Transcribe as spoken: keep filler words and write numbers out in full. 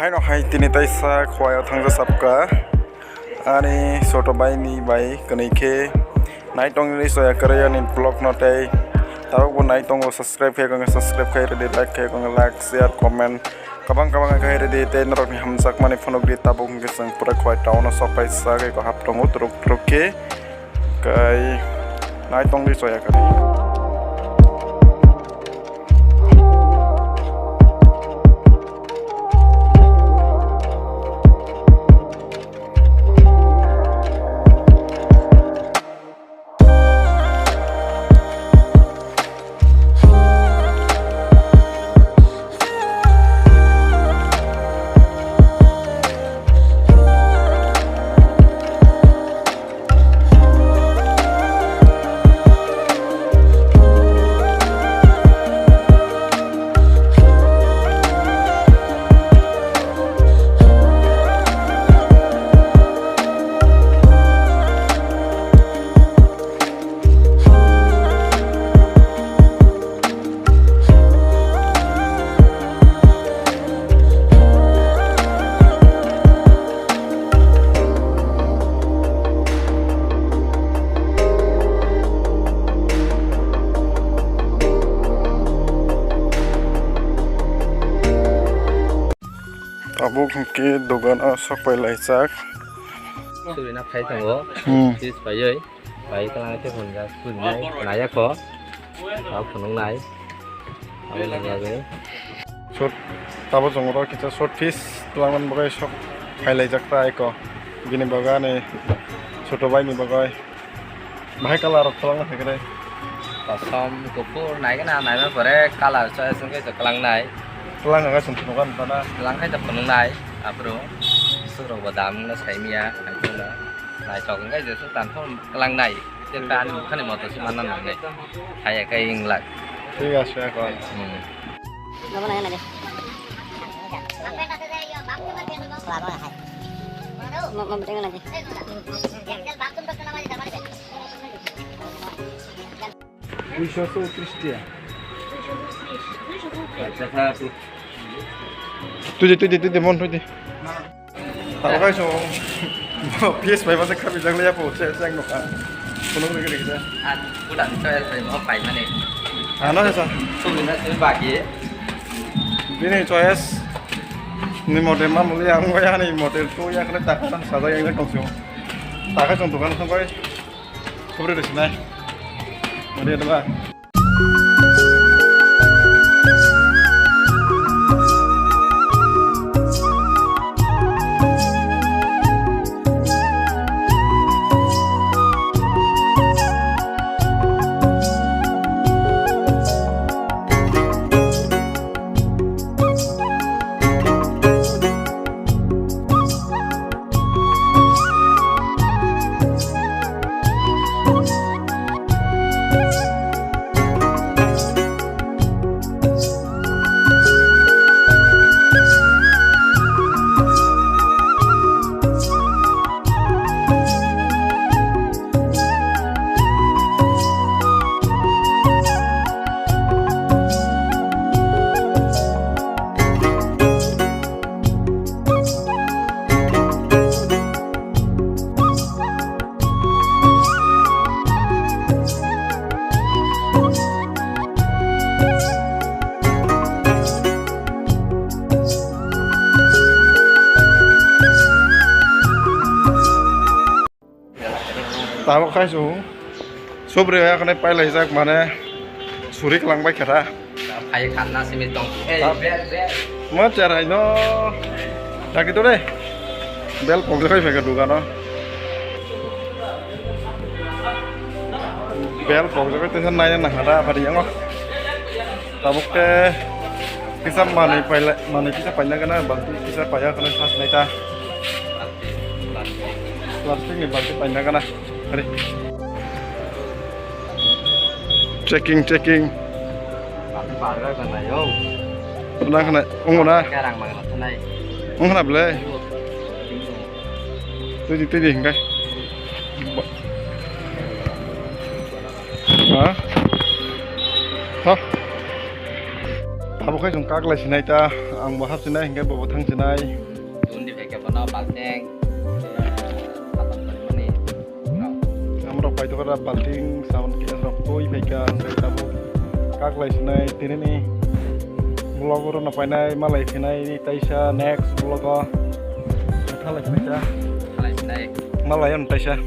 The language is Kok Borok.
Haino hai tini taisa khowai o thangsa sapka. Ani soto bai ni bai kwnwi khe nai tongwi soya kwrwi ani vlog no tei tabuk bo nai tongo, subscribe khe kong subscribe khe rwdi, like khe kong like, share, comment kabang kabang khe rwdi tei norok ni hamjakmani phunukdi. Tabuk hwnkhe chwng pura khowai town o sok pai sa khe ko hap tongo turuk turuk khe kai nai tongwi soya kwrwi. Tabuk hwnkhe dogan o sok pai laijak. Surina phai tongo. Hmm. Tis paiwi. Bai kwlangwi khe phunukjak, phunuknai, naiya kho. Abo phunuknai. Aboni bagwi. Short, tabuk chwng oro kisa short fish twlangmani bagwi sok phailaijak ta eko. Bini bagwi ani choto bai ni bagwi. Bahai colour rok kwlangma khe kwrwi. Kosom, kuphur, naigwna, naima pore colour choice wngkhe kwlangnai. Kwlang hwnkhe chwng phunugo nukha na. Kwlang khe phunuknai, aphuru. Sukrok bo dam wngna saimanya, naithok wngkhe jeswk tangkhe kwlangnai. Tei ani bukhani moto se manna nangnai. Haya khe wng lak. Thik ase, ekon. Hmm. Mo, mo, mo, mo, mo, mo. Duiso chowtrish tiya. Tui di, tui di, tui di, mon, tui di. Abo kaisa P S bai masa khapi jak le ya po, che, che, nokha. Kono kono kiri kisa. An, buda ni choice bai mo pai mani. Ano sa. Sumi na sumi baki. Bini choice ni mote ma muli ang ya ni mote tu ya kene taka na sa yang tong sio. Taka song tu kan song bai. Khobor rw sinai. Mari ada ba. Tabuk khai chwng subri ya khwnai pailaijak mane suri kwlangbai kha da. Phai khanna simi tong. Ei, tab- bel, bel. Ma charai no. Dagi to de. Bel pokjak khai phai kha dugano. Bel pokjak khai tensa naina nang hada bari yango. Tabuk ke kisa manwi paila, manwi kisa paina gana, balti kisa paiya khwnai sas naita. Plastic ni balti paina gana. Hari. Checking, checking. Nang khna, unguna. Unguna bele. Tui di, tui di, hingkai. Ha? Ha? Bo khai chwng kak lai sinai ta, ang bo hap sinai, hinkhe bo bo thang sinai. Tun di phaikhe bono balteng, eh, sapan tongmani rok. Amrok paitokra balting, sapan khe rok twi phaikha, hinkhe tabuk kak lai sinai, tinini vlog oro no painai, malai sinai, taisa next vlog o. Thalai sinai ta. Thalai sinai. Malai ano taisa.